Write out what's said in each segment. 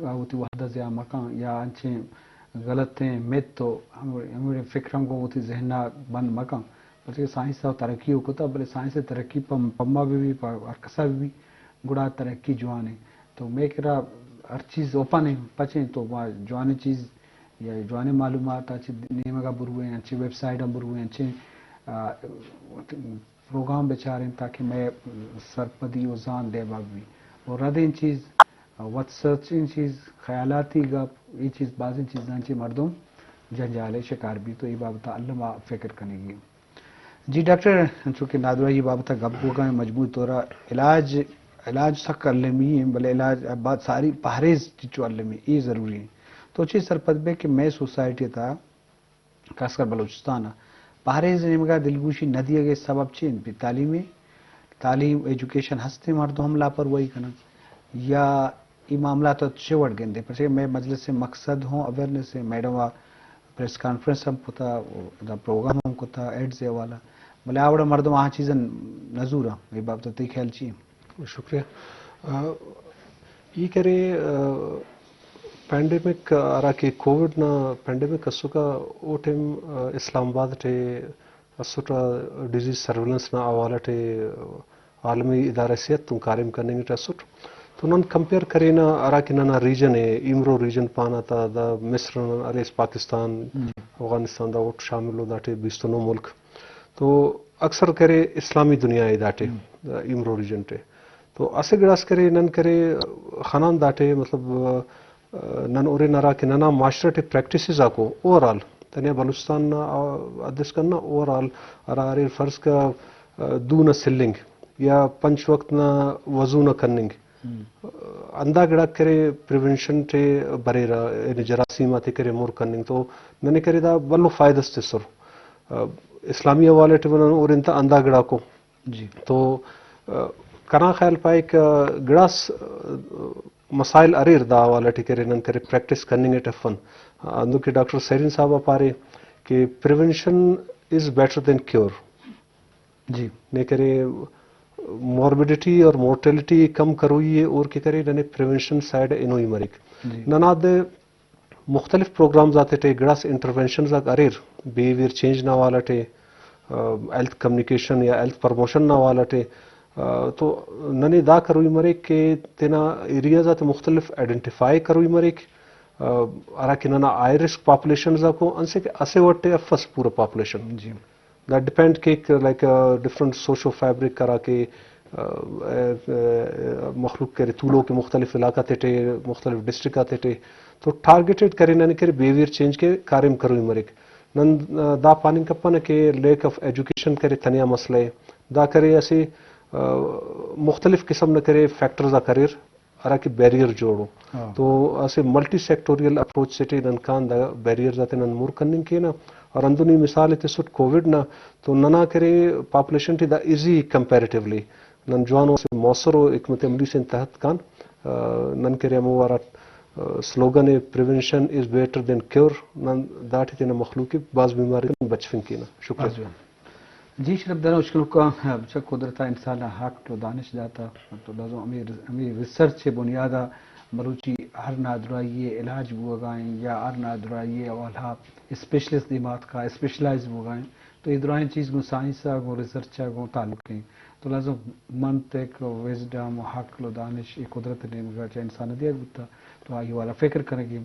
ءَ وتی وھد ءَ ضیاع مکن یا انچیں غلطیں مت و ہمے، ہمے فکر ہم گوں وتی ذہن ءَ بند مکن، پرچہ کہ سائنس ءَ ترقی و کتا، بلے سائنس ءِ ترقی پہ، پہ ما بہ بی، پہ ہر کسا بہ بی، گڑا ترقی جوان ایں۔ تو مئے کرا ہر چیز اوپن ایں، پچ ایں، تو ما جوانیں چیز یا جوانیں معلومات ءَ چہ نیمگ ءَ برویں، انچیں ویب سائٹ ءَ برویں، انچیں، آ، پروگرام بچاریں تاکہ مئے سرپدی و زان دیما بہ بی۔ و ردیں چیز، وت سرچیں چیز، خیالاتی گپ، اے چیز، بازیں چیزاں چہ مردم جنجال ءِ شکار بیت و اے بابت ءَ الم ءَ فکر کنگی۔ جی ڈاکٹر، چونکہ نادراہی بابت ءَ گپ بوگا ایں، مجموعی طور ءَ علاج، علاج سک المی ایں، بلے علاج بعد ساری پہریز چچو المی، اے ضروری ایں۔ تو چے سرپد بے کہ مئے سوسائٹی ءِ تہا خاص کر بلوچستان ءَ پہریز ءِ نیمگ ءَ دلگوشی نہ دیگ ءِ سبب چی انت؟ بے تعلیمی، تعلیم، ایجوکیشن ہستیں مردم ہم لاپرواہی کنن یا اے معاملات ءَ چے وڑ گندے؟ پرچہ کہ مئے مجلس ءِ مقصد ہوں اویئرنس ءِ، میڈم ءَ پریس کانفرنس ہم کتا، دا پروگرام ہم کتا ایڈز ءِ حوالہ، بلے آ وڑا مردم آ چیزاں نہ زوراں۔ اے بابت ءَ تئی خیال چی انت؟ شکریہ۔ آ، ای کرے، آ، پینڈیمک، ہرا کہ کووڈ نا پینڈیمک اسکا، او ٹائم، آ، اسلام آباد ٹے اسٹ ڈیزیز سرویلنس نا حوالہ ٹے عالمی ادارہ صحت تون کاریم کننگ ٹے اسٹ۔ تو نن کمپیئر کرینا ہرا کہ ننا ریجن اے، ایمرو ریجن پانا تا، دا مصر نن ہلیس، پاکستان، افغانستان دا وٹ شامل او، دا ٹے بیست و نو ملک۔ تو اکثر کرے اسلامی دنیا ءِ داٹے، ایمرو ریجن ٹے۔ تو اسہ گڑاس کرے نن کرے خنان داٹے، مطلب، آ، نن اورے نرا کہ ننا معاشرہ ٹے پریکٹسز آکو اوور آل، تنیا بلوچستان نا، آ، ادس کن نا اوور آل ہرا ارے فرض کا، آ، دو نا سلنگ یا پنچ وقت نا وضو نا کننگ، ہندا گڑاک کرے پریونشن ٹے بریرہ، یعنی جراثیم آتے کرے مر کننگ۔ تو ننے کرے دا بھلو فائدہ اس تسر۔ آ، اسلامی حوالے ٹے نن ہورن تا ہندا گڑاکو۔ جی۔ تو، آ، کنا خیال پائک، آ، گڑاس، آ، مسائل اریر دا حوالے ٹے کرے نن کرے پریکٹس کننگ ٹے افن۔ آ، ہندن کہ ڈاکٹر سیرین صاحب پارے کہ پریونشن از بیٹر دین کیور۔ جی۔ نے کرے موربیڈیٹی اور مورٹیلٹی کم کروئی ہے اور کہ کرے ننے پریونشن سائیڈ انوئی مریک۔ جی۔ ننا دے مختلف پروگرامز آتے ٹے گڑاس انٹرونشنز آک اریر، بیہیویئر چینج نا حوالہ ٹے، آ، ہیلتھ کمیونیکیشن یا ہیلتھ پروموشن نا حوالہ ٹے، آ، تو ننے دا کروئی مریک کہ تینا ایریاز آتے مختلف آئیڈینٹیفائی کروئی مریک، آ، ہرا کہ ننا ہائی رسک پاپولیشنز آکو انسے کہ اسہ وٹ افس پورا پاپولیشن۔ جی۔ دا ڈیپینڈ کیک، لائک، آ، ڈفرنٹ سوشو فیبرک کرا کہ، آ، آ، آ، مخلوق کرے تولوک مختلف علاقہ تیٹے، مختلف ڈسٹرکٹ آ تیٹے، تو ٹارگیٹڈ کرے ننے کرے بیہیویئر چینج کے کاریم کروئی مریک۔ نن، آ، دا پاننگ کپنہ کہ لیک آف ایجوکیشن کرے تنیا مسئلہ ہے، دا کرے اسہ، آ، مختلف قسم نہ کرے فیکٹرز آ کریر۔ ہرا کہ بیریئر جوڑ ءُ۔ ہاں۔ تو اسہ ملٹی سیکٹوریل اپروچ سے ٹی نن کان دا بیریئرز آتے نن مر کننگ کینہ۔ اور ہندن ای مثال ءِ تسٹ کووڈ نا، تو ننا کرے پاپولیشن ٹی دا ایزی کمپیریٹیولی۔ نن جوان ءُ اسہ مؤثر ءُ حکمت عملی سے تحت کان، آ، نن کرے ہمو ہرا، آ، سلوگن ءِ پریونشن از بیٹر دین کیور، نن داٹی تینا مخلوق ءِ بھاز بیماری کن بچفنگ کینہ۔ شکریہ۔ بھاز جوان۔ جی شرف دار، اشکنوکاں، چہ قدرت ءَ انسان ءَ عقل ءُ دانش داتا، تو لازم ہمے، ہمے ریسرچ ءِ بنیاد ءَ مروچی ہر نادراہی ءِ علاج بوگا ایں یا ہر نادراہی ءِ حوالہ ءَ اسپیشلسٹ دیما اتکا، اسپیشلائز بوگا ایں۔ تو اے دراہیں چیز گوں سائنس ءَ، گوں ریسرچ ءَ، گوں تعلق ایں۔ تو لازم منطق، وزڈم، عقل ءُ دانش اے قدرت ءِ نیمگا چہ انسان ءَ دیگ بوتا، تو آئی حوالہ فکر کنگی۔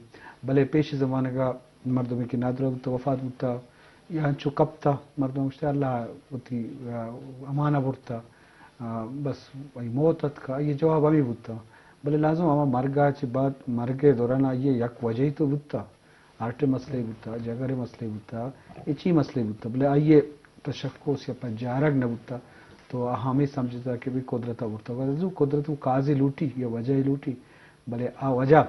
بلے پیش زمانگا مردمے کہ نادراہ بوتا، وفات بوتا، یا انچو کپتا، مردم گوشتا، اللہ وتی، آ، امان ءَ برتا، آ، بس آئی موت اتکا، آئی جواب ہمے بوتا۔ بلے لازم ہما مرگ ءَ چہ بعد، مرگ ءِ دوران آئی یک وجہے تو بوتا، ہارٹ ءِ مسئلہ بوتا، جگر ءِ مسئلہ بوتا، اے چی مسئلہ بوتا، بلے آئی تشخص یا پجارگ نہ بوتا، تو آ ہمے سمجھتا کہ بھئی قدرت ءَ برتا۔ زو قدرت ءَ کازے لوٹی یا وجہے لوٹی، بلے آ وجہ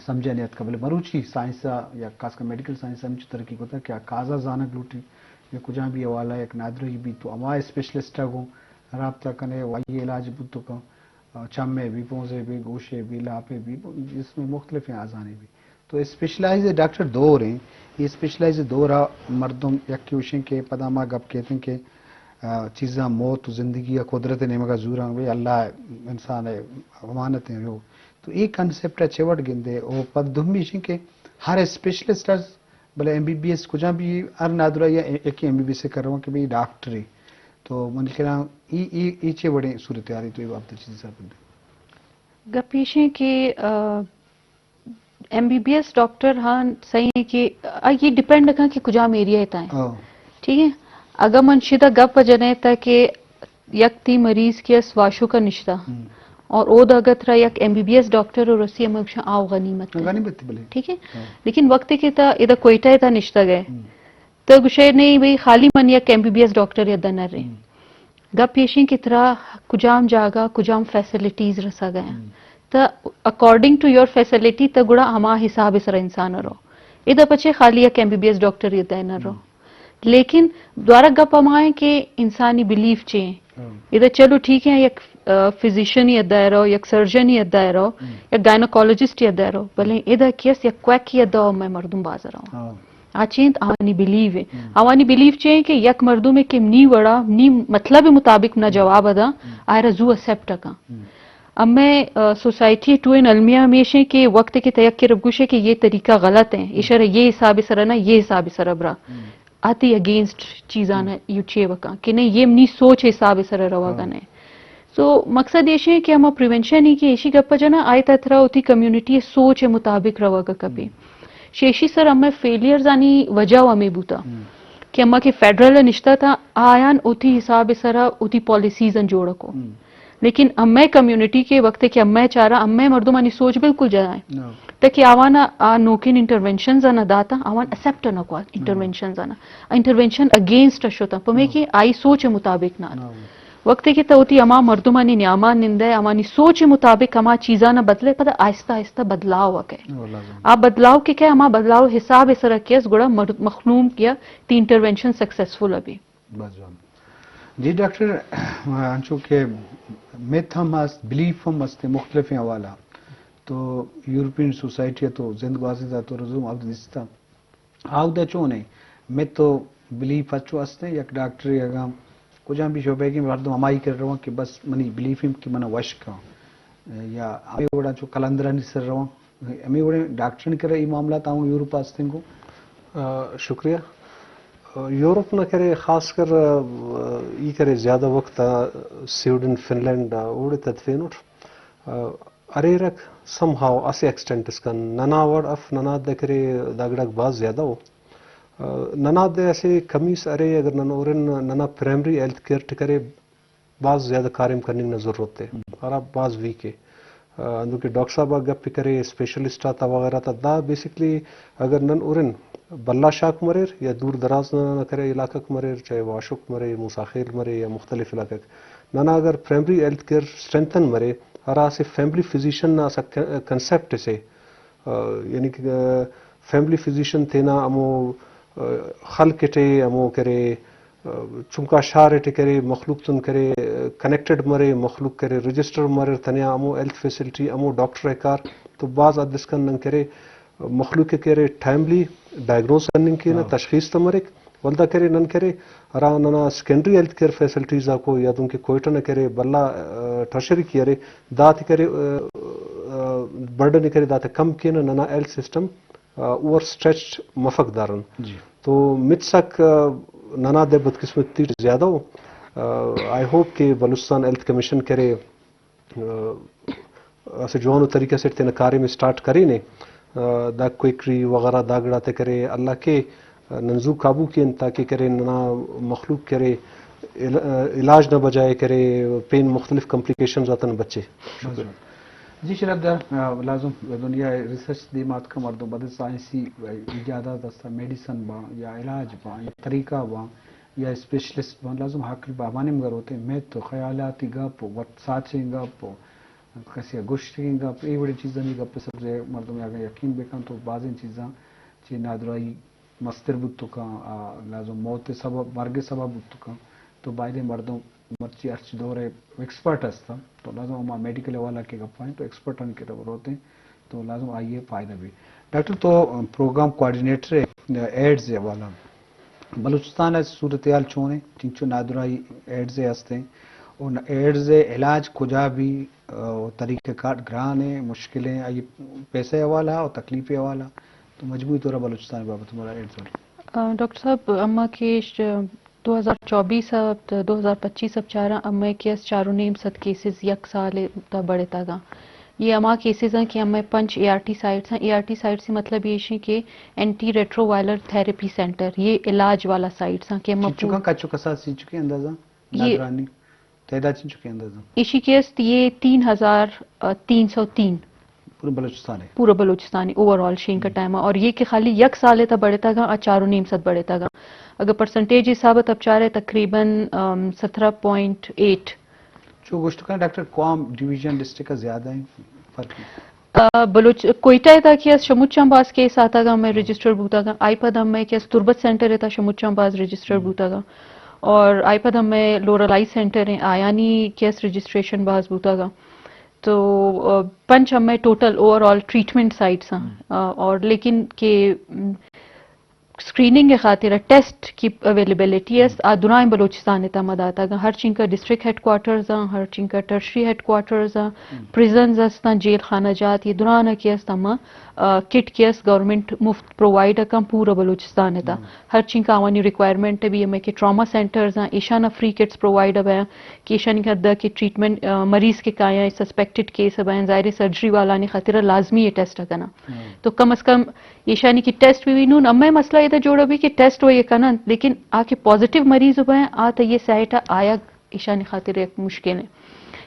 سمجھ ءَ نیاتکا، بلے مروچی سائنس ءَ یا خاص کر میڈیکل سائنس ءَ ہمینچو ترقی کتا کہ آ کازا زانگ لوٹی، یا کجام بھی حوالہ یک نادراہی بیت تو ہما اسپیشلسٹ ءَ گوں رابطہ کنے، و آئی علاج بوت تو کن، چم ءِ بھی، پونز ءِ بھی، گوش ءِ بھی، لاپ ءِ بھی، جسم ءِ مختلف اعضاء ءِ بھی۔ تو اسپیشلائز ڈاکٹر دور ہیں، یہ اسپیشلائز دور ءَ مردم یک وشیں کہ پدا ما گپ کیتیں کہ، آ، چیزاں موت و زندگی ءَ قدرت ءِ نیمگا زوراں، بھئی اللہ انسان ءِ امانت ہیں، جو تو اے کانسپٹ ءَ چے وڑ گندے؟ او پد دومی ایش کہ ہر اسپیشلسٹ ءَ، بلے ایم بی بی ایس کجا بھی، ہر نادراہی ءَ ایک ایم بی بی ایس ءَ کر رہا کہ بھئی ڈاکٹر ہے۔ تو من کہنا ای ای ای چے وڑیں صورتحال ہے؟ تو یہ بابت چیز صاحب دے۔ گپ ایش کہ، آ، ایم بی بی ایس ڈاکٹر ہاں صحیح ہے کہ، آ، یہ ڈیپینڈ کاں کہ کجام ایریا ہے تائیں۔ ہاں۔ ٹھیک ہے، اگر من شدہ گپ جنے تا کہ یک تی مریض کہ اس واشو کا نشتہ، ہم۔ اور او دا اگر ترا یک ایم بی بی ایس ڈاکٹر اور رسی ہمیں گشاں آو غنیمت ہے۔ غنیمت بلے۔ ٹھیک ہے؟ ہاں۔ لیکن وقت کے تا ادا کوئٹہ تا نشتہ گئے۔ ہم۔ تو گشے نہیں بھئی خالی من یک ایم بی بی ایس ڈاکٹر یا دنر رہے۔ ہم۔ گپ ایشیں کہ ترا کجام جاگہ کجام فیسلٹیز رسگ ء انت۔ ہم۔ تو اکارڈنگ ٹو یور فیسلٹی تو گڑا ہما حساب سر انسان رو۔ ادا پچے خالی یک ایم بی بی ایس ڈاکٹر یا دینر رو۔ ہم۔ لیکن دوارہ گپ ہما ہے کہ انسانی بلیف چے ہیں۔ ہاں۔ ادا چلو ٹھیک ہے، یک، آ، فزیشن یا دائرہ ہو، یک سرجن یا دائرہ ہو، ہم۔ یک گائنوکالوجسٹ یا دائرہ ہو، بلے ادا کیس یک کویک یا دو میں مردم بازار ہوں۔ ہاں۔ آ چینت آوانی بلیو ہے۔ ہم۔ آوانی بلیو چے ہیں کہ یک مردم ہے کہ نی وڑا، نی مطلب مطابق نہ ہم۔ جواب ادا، ہم۔ آئرا زو ایکسپٹ کاں۔ ہم۔ اب میں، آ، سوسائٹی ٹو ان المیہ ہمیش ہیں کہ وقت کے تیک کے رب گوشے کہ یہ طریقہ غلط ہے، ہم۔ اشارہ یہ حساب سر نہ، یہ حساب سر برا۔ ہم۔ آتی اگینسٹ چیزاں ہم۔ یو چے وکاں کہ نہیں، یہ منی سوچ حساب سر روا ہاں۔ گنے۔ سو مقصد ایش ہے کہ ہما پریونشن ہی کہ ایشی گپ جنا آئے تا ترا ہوتی کمیونٹی سوچ مطابق روا گا کپی۔ ہم۔ شیشی سر ہمیں فیلئرز آنی وجہ و ہمیں بوتا ہم۔ کہ ہما کہ فیڈرل نشتہ تا آیان اوتی حساب سرا اوتی پالیسیز ان جوڑ کو۔ ہم۔ لیکن ہمیں کمیونٹی کے وقت کہ ہمیں چارا ہمیں مردم آنی سوچ بالکل جدا ہے۔ نو۔ تاکہ آوانا آ نوکین انٹرونشنز نہ داتا، آوان ایکسپٹ نہ کو ہم۔ انٹرونشنز نہ۔ انٹرونشن اگینسٹ شتا، پمے ہم۔ کہ آئی سوچ مطابق نہ۔ نو۔ وقت کہ تو ہوتی ہما مردمانی نیاما نندے، ہمانی سوچ مطابق ہما چیزاں نہ بدلے، پدا آہستہ آہستہ بدلاؤ آ کئے۔ او، لازم۔ آ بدلاؤ کہ کئے، ہما بدلاؤ حساب سر کیس گڑا مر-، مخلوم کیا تی انٹرونشن سکسیسفل ابھی۔ بس جوان۔ جی ڈاکٹر، انچو کہ مت ہم است، بلیف ہم است، مختلف حوالہ۔ تو یورپین سوسائٹی تو زند گوازی دا تو رزوم عبد دستا۔ آودا چون ہے؟ مت و بلیف اچو است ہیں، یک ڈاکٹر اگاں کجام بھی شعبے کی مردم ہمائی کر رہا کہ بس منی بلیف ہم کہ من وش کاں۔ یا ہمیں وڑا چو قلندرانی سر رہا، ہمیں وڑے ڈاکٹرانی کرا ای معاملہ تاؤں یورپ آستیں کو؟ آ، شکریہ۔ آ، یورپ نہ کرے خاص کر، آ، ای کرے زیادہ وقت، آ، سویڈن، فنلینڈ، آ، اوڑے تدفین اٹھ۔ آ، ارے رکھ سم ہاؤ اسے ایکسٹینٹ اس کن ننا وڑ اف، ننا دکرے دگڑک باز زیادہ ہو۔ آ، ننا دے اسے کمیس ارے اگر نن اورن ننا پرائمری ہیلتھ کیئر ٹکرے باز زیادہ کاریم کننگ نا ضرورت ہے۔ ہم۔ ہرا باز ویک ہے۔ آ، ہندو کہ ڈاکٹر صاحب آ گپ کرے، اسپیشلسٹ آتا وغیرہ تا، دا بیسکلی اگر نن ارن بھلا شاک مریر یا دور دراز نا کرے علاقہ مریر، چاہے واشک مرے، موسیٰ خیل مرے یا مختلف علاقہ، ننا اگر پرائمری ہیلتھ کیئر اسٹرینتھن مرے، ہرا اسہ فیملی فزیشن نا اسہ ک-، کنسپٹ اسے، آ، یعنی کہ، آ، فیملی فزیشن تینا ہمو، آ، خلق اٹے ہمو کرے، آ، چنکا شار اٹے کرے، مخلوق تون کرے، آ، کنیکٹڈ مرے، مخلوق کرے، رجسٹر مرے، تنیا ہمو ہیلتھ فیسلٹی، ہمو ڈاکٹر ءِ کار تو باز حد اسکان نن کرے، مخلوق ءِ کرے ٹائملی ڈائگنوز کننگ کینہ، ہاں۔ تشخیص تہ مریک۔ ولدا کرے نن کرے ہرا ننا سیکنڈری ہیلتھ کیئر فیسلٹیز آکو یا دنکہ کوئٹہ نہ کرے بھلا، آ، ٹرشری کی ارے، داتے کرے، آ، آ، برڈن کرے داتے کم کینہ، ننا ہیلتھ سسٹم، آ، اوور اسٹریچڈ مفک دارن۔ جی۔ تو متسک، آ، ننا دے بدقسمتی زیادہ ہو۔ آ، آئی ہوپ کہ بلوچستان ہیلتھ کمیشن کرے، آ، اسہ جوانو طریقہ سے تینا کاریم اسٹارٹ کرینے، آ، دا کوئکری وغیرہ دا گڑاتے کرے، اللہ کے، آ، نن زو قابو کین تاکہ کرے ننا مخلوق کرے عل-، آ، علاج نہ بجائے کرے پین مختلف کمپلیکیشنز آتن بچے۔ شکریہ۔ جی شرف دار، آ، لازم دنیا ریسرچ دیما اتکا، مردم بدل سائنسی ایجادات استا، میڈیسن باں یا علاج باں یا طریقہ باں، یا اسپیشلسٹ بان، لازم عقل بابانی مگر ہوتے، میت و خیالاتی گپ و وت ساچیں گپ و کسی گوشتگیں گپ، اے وڑیں چیزانی گپ سبزے مردم اگاں یقین بکن تو بازیں چیزاں چہ نادراہی مستر بوت کن، آ، لازم موت سبب، مرگ سبب بوت کن، تو بایدیں مردم مرچی ہرچ دور ایکسپرٹ ہستن، تو لازم ہما میڈیکل حوالہ کے گپائیں تو ایکسپرٹانی کرا روتیں، تو لازم آئی ءِ فائدہ بی۔ ڈاکٹر تو پروگرام کوآرڈینیٹر ایڈز ءِ حوالہ، بلوچستان ءِ صورتحال چون ہے؟ چنچو نادراہی ایڈز ءِ ہستیں؟ اور ایڈز ءِ علاج کجا بی؟ آ، طریقہ کار گران ہیں، مشکلیں، آئی پیسے حوالہ اور تکلیف حوالہ، تو مجموعی طور پر بلوچستان بابت ہمارا ایڈ ضرور۔ آ، ڈاکٹر صاحب، اما کہ ش-، دو ہزار چوبیس ء تو دو ہزار پچیس ء چاراں، اما کہ اس چار و نیم سد کیسز یک سال تا بڑھتا گا۔ یہ اما کیسز ہیں کہ اما پنچ اے آر ٹی سائٹس ہیں۔ اے آر ٹی سائٹس سے مطلب یہ شی کہ اینٹی ریٹرو وائرل تھراپی سینٹر، یہ علاج والا سائٹس ہیں کہ اما چی چکا، کچو کسا سی چکے اندازہ؟ یہ نگرانی تعداد چنچو کہ اندازہ؟ ایشی کہ است یہ تین ہزار تین سو تین۔ پورا بلوچستان ہے؟ پورا بلوچستان ہے، اوور آل شینکا ٹائم ہے۔ اور یہ کہ خالی یک سال تا بڑھتا گا، آ چار و نیم سد بڑھتا گا۔ اگر پرسنٹیج حساب تب چارے تقریباً، ام، سترہ پوائنٹ ایٹ۔ چو گوشت کن ڈاکٹر، کوام ڈویژن ڈسٹرکٹ کا زیادہ ہیں فرق؟ آ، بلوچ-، کوئٹہ ء تھا کہ اس شموچاں باز کیس آتا گا، ہمیں رجسٹر بوتا گا۔ آئی پد ہمیں کہ اس تربت سینٹر ء تھا شموچاں باز رجسٹر بوتا گا۔ اور آئی پد ہمیں لورالائی سینٹر ہیں، آیانی کہ اس رجسٹریشن باز بوتا گا۔ تو، آ، پنچ ہمیں ٹوٹل اوور آل ٹریٹمنٹ سائٹس ہیں۔ آ، اور لیکن کہ، م، اسکریننگ ء خاطر ٹیسٹ کی اویلیبلٹی است، آ درائیں بلوچستان ء تما داتا گا۔ ہر چینکا ڈسٹرکٹ ہیڈ کوارٹرز آں، ہر چینکا ٹرشری ہیڈ کوارٹرز آں، پریزنز استاں، جیل خانہ جات، یہ دران کی است ہما، آ، کٹ کی است گورنمنٹ مفت پرووائیڈ کن پورا بلوچستان ء تا۔ ہر چینکا آوانی ریکوائرمنٹ بھی ہمیں کہ ٹراما سینٹرز آں، ایشانا فری کٹس پرووائیڈ بیاں کہ ایشانی کا دا کہ ٹریٹمنٹ، آ، مریض کے کایاں سسپیکٹڈ کیس بیاں، ظاہر ہے سرجری والا نے خاطر لازمی یہ ٹیسٹ کنا۔ تو کم از کم ایشانی کہ ٹیسٹ بھی، بھی نون امے مسئلہ یہ جوڑا بھی کہ ٹیسٹ وہ یہ کنن، لیکن آ کہ پازیٹیو مریض ہوئے آ تو یہ سائٹ آیا ایشانی خاطر یک مشکل ہے۔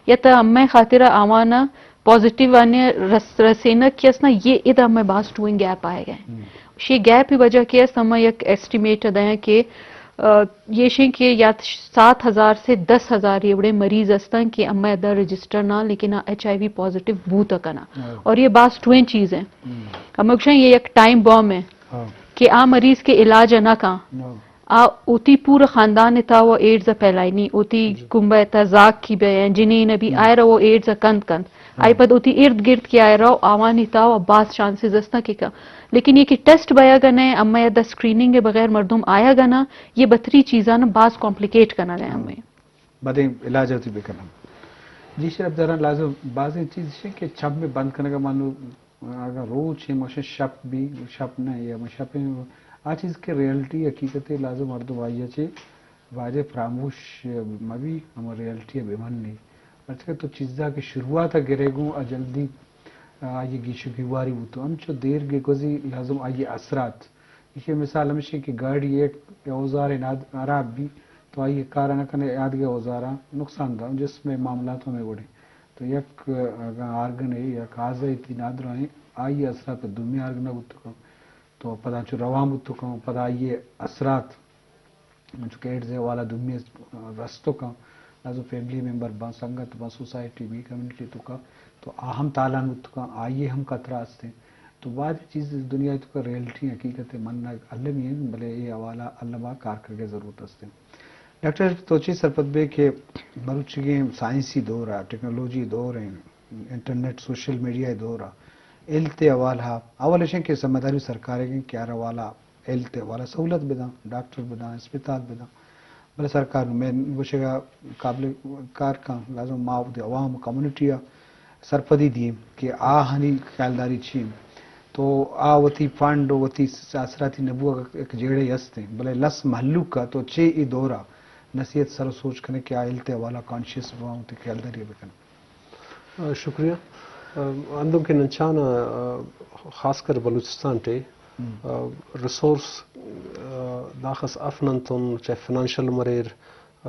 یا تو امے خاطر آوانا پازیٹیو آنے رس-، رسینک کی اسنا یہ ادا میں باز ٹوئنگ گیپ آئے گئے۔ شی گیپ ہی وجہ کی است ہم یک ایسٹیمیٹ دیں کہ، آ، یہ شیں کہ یا سات ہزار سے دس ہزار یہ بڑے مریض استن کہ امے ادا رجسٹر نہ، لیکن ایچ آئی وی پازیٹیو بوت کنا۔ اور یہ باز ٹوئیں چیز ہیں۔ ہم گوشن یہ یک ٹائم بم ہے کہ آ مریض کے علاج نہ کاں، آ اوتی پورا خاندان تا وہ ایڈز پھیلائنی، اوتی کنبہ تا زاک کی بے ہیں، جنین بھی آئے رو وہ ایڈز کند کند۔ آئی پد اوتی ارد گرد کی آئے رو آوانی تا وہ باز چانسز استا کہ کا۔ لیکن یہ کہ ٹیسٹ بیا گنے، اما یا دا اسکریننگ بغیر مردم آیا گنا، یہ بتری چیزاں باز کمپلیکیٹ کنا گئے ہمیں۔ بدیں علاج ہوتی بکنن۔ جی شرف داران لازم بازیں چیز شیں کہ چم میں بند کنگا مانو اگاں روچ ایں، ماشاء شپ بی، شپ نہ، یا شپ ایں، آ چیز کہ ریئلٹی حقیقت ہے، لازم مردم آئی چے واجہ فراموش مبی، ہم ریئلٹی بمنی۔ پرچہ تو چیزا کہ شروعات گرے گوں، آ جلدی آئی گیش و گیواری بوتو، انچو دیر گے گوزی، لازم آئی اثرات۔ ایشی مثال ہمیش کہ گاڑی یک اوزار ناد-، خراب بی تو آئی کار نہ کنے، آدگہ اوزاراں نقصان دا، جسم معاملات ہمیں وڑیں۔ تو یک اگاں آرگن ہے، یک آزائے تی نادراہیں، آئی اثرات پہ دومی آرگن بوت کن، تو پدا چو روان بوت کن، پدا آئی اثرات، چونکہ ایڈز والا دومی رست کن، لازم فیملی ممبر باں، سنگت باں، سوسائٹی بی، کمیونٹی تو کا، تو آ ہم تالان بوت کن، آئی ہم خطرہ استیں۔ تو بعد چیز دنیا تو کا ریئلٹی حقیقت ہے، من المی ہیں، بلے یہ حوالہ الما کار کرگے ضرورت استیں۔ ڈاکٹر تو چی سرپد بے کہ مروچیگیں سائنسی دور ء، ٹیکنالوجی دور ء، انٹرنیٹ، سوشل میڈیا ء دور ء، ہیلتھ ء حوالہ ء، اول اشیں کہ ذمہ داری سرکار ء کہ ہر حوالہ ہیلتھ ء حوالہ سہولت بداں، ڈاکٹر بداں، اسپتال بداں، بلے سرکار نوں مئے گوشگ ء قابل کار کن، لازم ما وتی عوام و کمیونٹی ء سرپدی دیم کہ آہانی خیالداری چی انت۔ تو آ وتی فنڈ و وتی آسراتی نہ بوگ ء یک جیڑہ است انت، بلے لس مہلوک ء تو چے اے دور ء نصیحت سر و سوچ کنے کہ آ ہیلتھ ء حوالہ کانشیس بہ بنت، وتی خیالداری ء بہ کنت؟ آ، شکریہ۔ آ، اندم کہ ننچان، آ، خاص کر بلوچستان ٹے، آ، ریسورس، آ، داخس اف ننتون، چاہے فنانشل مریر، آ،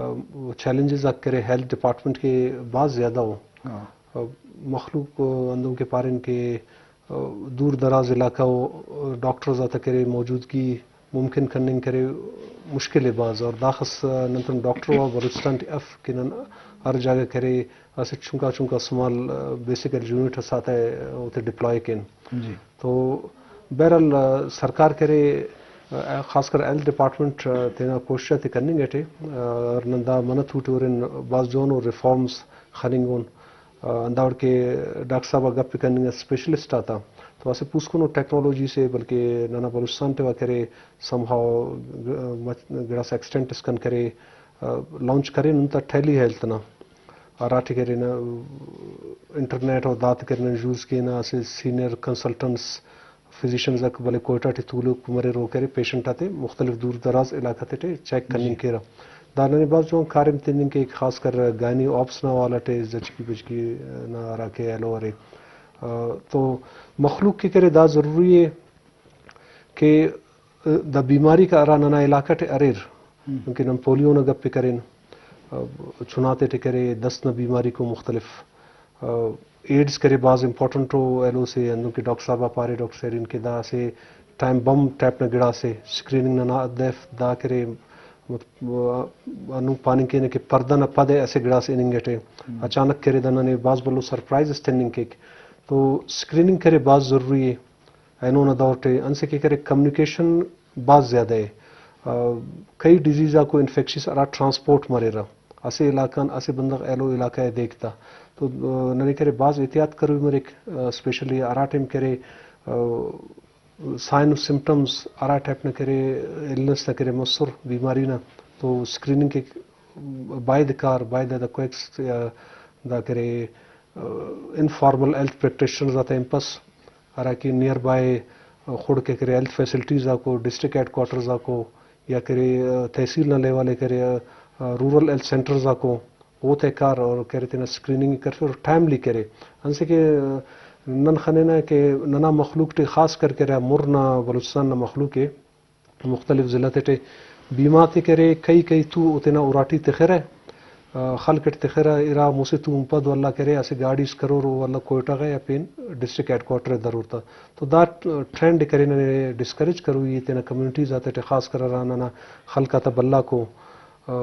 چیلنجز اک کرے ہیلتھ ڈپارٹمنٹ کے باز زیادہ ہو۔ آ، مخلوق، آ، اندم کے پارن کے، آ، دور دراز علاقہ ہو، آ، ڈاکٹرز آتا کرے موجودگی ممکن کننگ کرے مشکل ہے باز، اور داخس ننتون ڈاکٹر و بلوچستان ٹی اف کہ نن ہر جاگہ کرے اسہ چنکا چنکا سمال، آ، بیسک ہیلتھ یونٹ اس آتا ہے، اوتے ڈپلوائے کن۔ جی۔ تو بہرحال، آ، سرکار کرے، آ، خاص کر ہیلتھ ڈپارٹمنٹ، آ، تینا کوشش آتے کننگ اٹے، آ، اور نن دا منت ہوٹے ہورن باز جون و ریفارمز خننگون۔ آ، ہنداوڑ کہ ڈاکٹر صاحب ء گپ کننگ ء اسپیشلسٹ آتا، تو اسہ پوسکنو ٹیکنالوجی سے بلکہ ننا بلوچستان ٹی وا کرے سم ہاؤ گڑاس ایکسٹینٹ اسکن کرے، آ، لانچ کرے نن تا ٹیلی ہیلتھ نا۔ ہراٹی کرے نا انٹرنیٹ و دات کرے نا یوز کینا اسہ سینئر کنسلٹنٹس، فزیشنز آک بلے کوئٹہ ٹی تولوک مریر و کرے پیشنٹ آتے مختلف دور دراز علاقہ تے ٹی چیک کننگ کیرہ۔ دا ننے بھاز جوان کاریم تننگ کیک، خاص کر گائنی آپس نا حوالہ ٹی زچکی بچکی نا ہراکہ ایلو ارے۔ آ، تو مخلوق کہ کرے دا ضروری ءِ کہ دا بیماریک ہرا ننا علاقہ ٹی اریر، دنکہ نن پولیو نا گپ ءِ کرین، چناتے ٹی کرے، دست نا بیماریک و مختلف، ایڈز کرے بھاز امپورٹنٹ ءُ ایلو سے، ہندن کہ ڈاکٹر صاحب آ پارے، ڈاکٹر سیرین، کہ دا اسہ ٹائم بم ٹائپ نا گڑاسے، اسکریننگ ننا حد اف دا کرے، مطلب، ہندن پاننگ کینہ کہ پردہ نا پد اسہ گڑاس ہننگ اٹے، اچانک کرے دا ننے بھاز بھلو سرپرائز اس تننگ کیک۔ تو اسکریننگ کرے بھاز ضروری ءِ۔ اینو نا دور ٹی انت کہ کرے، کمیونیکیشن بھاز زیادہ ءِ۔ آ، کئی ڈیزیز آکو انفیکشس ہرا ٹرانسپورٹ مریرہ، اسہ علاقہ آن اسہ بندغ ایلو علاقہ ءِ دیک تا۔ تو، آ، ننے کرے بھاز احتیاط کروئی مریک، آ، اسپیشلی ہرا ٹائم کرے، آ، سائن و سمپٹمز ہرا ٹائپ نا کرے، النس نا کرے مسر بیماری نا، تو اسکریننگ کہ باید کار، باید دا کویکس، آ، دا کرے، انفارمل ہیلتھ پریکٹیشنرز آتا ہنپس، ہراکہ نیئر بائے خڑک ءِ کرے ہیلتھ فیسلٹیز آکو، ڈسٹرکٹ ہیڈ کوارٹرز آکو، یا کرے تحصیل نا لیول ءِ کرے رورل ہیلتھ سینٹرز آکو، اوتے کار اور کرے تینا اسکریننگ کرفے اور ٹائملی کرے۔ انسے کہ نن خنینہ کہ ننا مخلوق ٹی خاص کر کرے مر نا بلوچستان نا مخلوق ءِ مختلف ضلع تیٹی بیمہ تے کرے، کئی کئی تو او تینا اراٹی تخرہ، آ، خلق اٹ تخرہ، ارا مسہ تو ہم پد ولدا کرے، اسہ گاڑی اس کرور او ولدا کوئٹہ غا یا پین ڈسٹرکٹ ہیڈ کوارٹر ءِ درور تا۔ تو دا ٹرینڈ کرے ننے ڈسکریج کروئی ءِ تینا کمیونٹیز آتیٹی، خاص کر ہرا ننا خلق آتا بھلاکو، آ،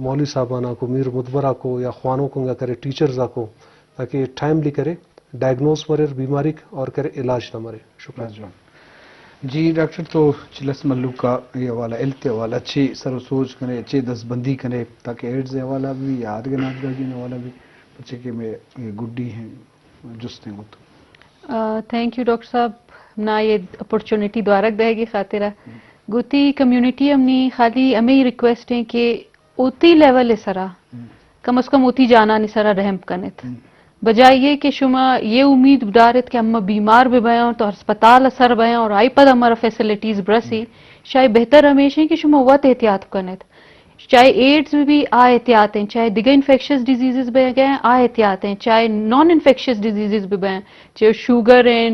مولوی صاحباناکو، میر مدبراکو یا خوانوک انگا کرے ٹیچرز آکو، تاکہ ٹائملی کرے ڈائگنوز مریر بیماریک اور کرے علاج تا مرے۔ شکریہ۔ بس جوان۔ جی ڈاکٹر، تو چلس ملوک آ اے حوالہ، ہیلتھ ءِ حوالہ چے سر و سوج کنے، چے دست بندی کنے، تاکہ ایڈز ءِ حوالہ بھی یا آدگہ نادراہی نا حوالہ بھی، پچے کہ میں یہ گڈی ہیں جست ہیں گو تو۔ آ، تھینک یو ڈاکٹر صاحب، نا یہ اپرچونٹی دوارگ دے گی خاطرہ۔ گوتی کمیونٹی ہم نی خالی ہمیں ریکویسٹ ہیں کہ اوتی لیول ءِ سرا، کم از کم اوتی جانانی سرا رحم کنت۔ بجائے یہ کہ شما یہ امید دارت کہ ہم بیمار بھی بیاں تو ہسپتال سر بیاں اور آئی پد ہمارا فیسلٹیز برسی، شاید بہتر ہمیش ہیں کہ شما وت احتیاط کنت۔ چاہے ایڈز بھی آ احتیاط ہیں، چاہے دگہ انفیکشس ڈیزیزز بھی گئے آ احتیاط ہیں، چاہے نان انفیکشس ڈیزیزز بھی بئیں، چاہے شوگر ہیں،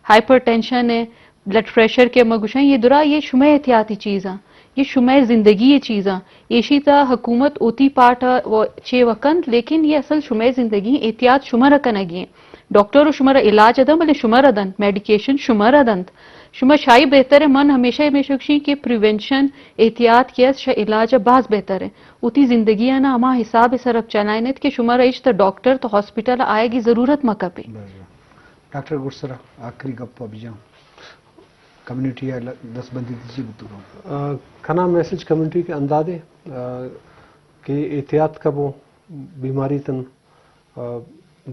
ہائپر ٹینشن ہیں، بلڈ پریشر کہ ما گوشاں، یہ درا یہ شمئے احتیاطی چیزاں، یہ شمئے زندگی ءِ چیزاں۔ ایشی تا حکومت اوتی پارٹ ءَ و چے وکنت، لیکن یہ اصل شمئے زندگی، احتیاط شمارا کنگی ہیں۔ ڈاکٹر و شمارا علاج ءَ دنت، بلے شمارا دنت، میڈیکیشن شمارا دنت۔ شما شاہی بہتر ہے، من ہمیشہ ہمیشہ گوشیں کہ پریونشن، احتیاط کہ است، شہ علاج ءَ باز بہتر ہے۔ اوتی زندگی ءَ نا ہما حساب ءِ سرا چلائینت کہ شمارا ہچ تا ڈاکٹر تا ہاسپٹل آئیگی ضرورت مہ کپے۔ بس۔ ڈاکٹر گڈسرا، آخری گپ ءَ بجاں۔ کمیونٹی ءَ ل-، دست بندی تی چی بوتگ؟ آ، کنا میسج کمیونٹی کہ اندادے، آ، کہ احتیاط کبو بیماری تن، آ،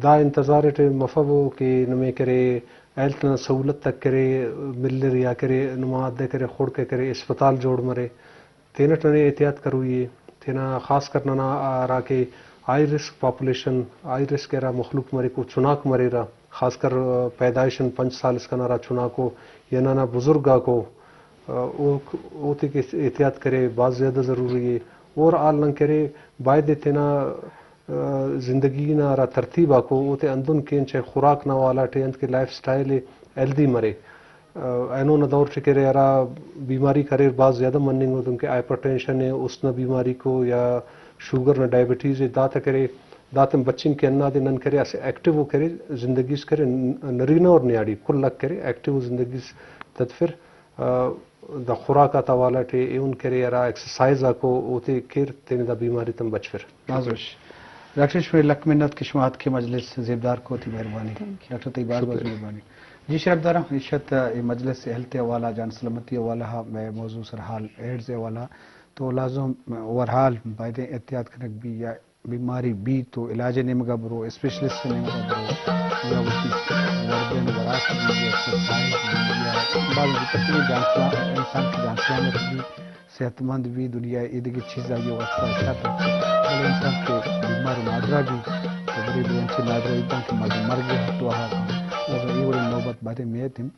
دا انتظار اٹ مفبو کہ نمے کرے ہیلتھ نا سہولت تک کرے ملر یا کرے نما حد کرے خڑک کرے اسپتال جوڑ مرے۔ تینٹ ننے احتیاط کروئی ءِ۔ تینا خاص کر ننا ہرا کہ ہائی رسک پاپولیشن، ہائی رسک ہرا مخلوق مریک، او چناک مریرہ، خاص کر، آ، پیدائش آن پنچ سال اسکان ہرا چناکو یا ننا بزرگ آکو، آ، او، اوتے کہ احتیاط کرے بھاز زیادہ ضروری ءِ۔ اور آل نن کرے باید تینا، آ، زندگی نا ہرا ترتیب آکو اوتے ہندن کین، چاہے خوراک نا حوالہ ٹی انت کہ لائف سٹائل ہیلدی مرے۔ آ، اینو نا دور ٹی کہ ارے ہرا بیماری کریر بھاز زیادہ مننگ ءُ، دنکہ ہائپر ٹینشن ءِ، است نا بیماری کو یا شوگر نا ڈائبٹیز ءِ، داتا کرے، داتن بچنگ کہ ہندادے نن کرے اسہ ایکٹیو ءُ کرے زندگی اس کرے، ن-، نرینہ اور نیاڑی کل اک کرے ایکٹیو زندگی اس تدفر۔ آ، دا خوراک آتا حوالہ ٹی ایہن کرے، ہرا ایکسرسائز آکو اوتے کیر تینے دا بیماری تن بچفر۔ بھاز وش۔ ڈاکٹر، شمئے لکھ منت کہ شما اتکے مجلس زیبدار کو، تی مہربانی۔ تھینک یو۔ ڈاکٹر، تئی باز باز شکریہ۔ مہربانی۔ جی شرف داراں، ایشت اے مجلس ہیلتھ حوالہ، جان سلامتی حوالہ، مئے موضوع سرحال ایڈز حوالہ، تو لازم اوور آل بایدیں احتیاط کنگ بی یا بیماری بی تو علاج نیمگا برو، اسپیشلسٹ نیمگا برو، یا وتی وردن وراثت بی، ایکسرسائز بی، یا بعض تکلیف جان سلام، انسان کی جان سلامت بی، صحت مند بی، دنیا ایدگی چیز آئی واسطہ شر، بلے انسان کے بیمار و نادرا بی، بلے انچیں نادراہی داں کہ مردم مرگ ءِ حق ءَ واہگ ءَ اَنت، اور اے وڑیں نوبت باریں میت اِنت،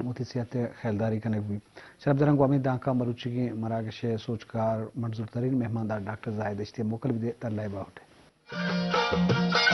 وتی صحت ءِ خیالداری کنگ بیت۔ شرپداراں، گوں ہمے دانکاں مروچیگیں مراگش ءِ سوجکار منظور ترین مہماندار ڈاکٹر زاہد اشتی ءَ موکل بدئے، اللہ ءِ باہوٹ ءَ۔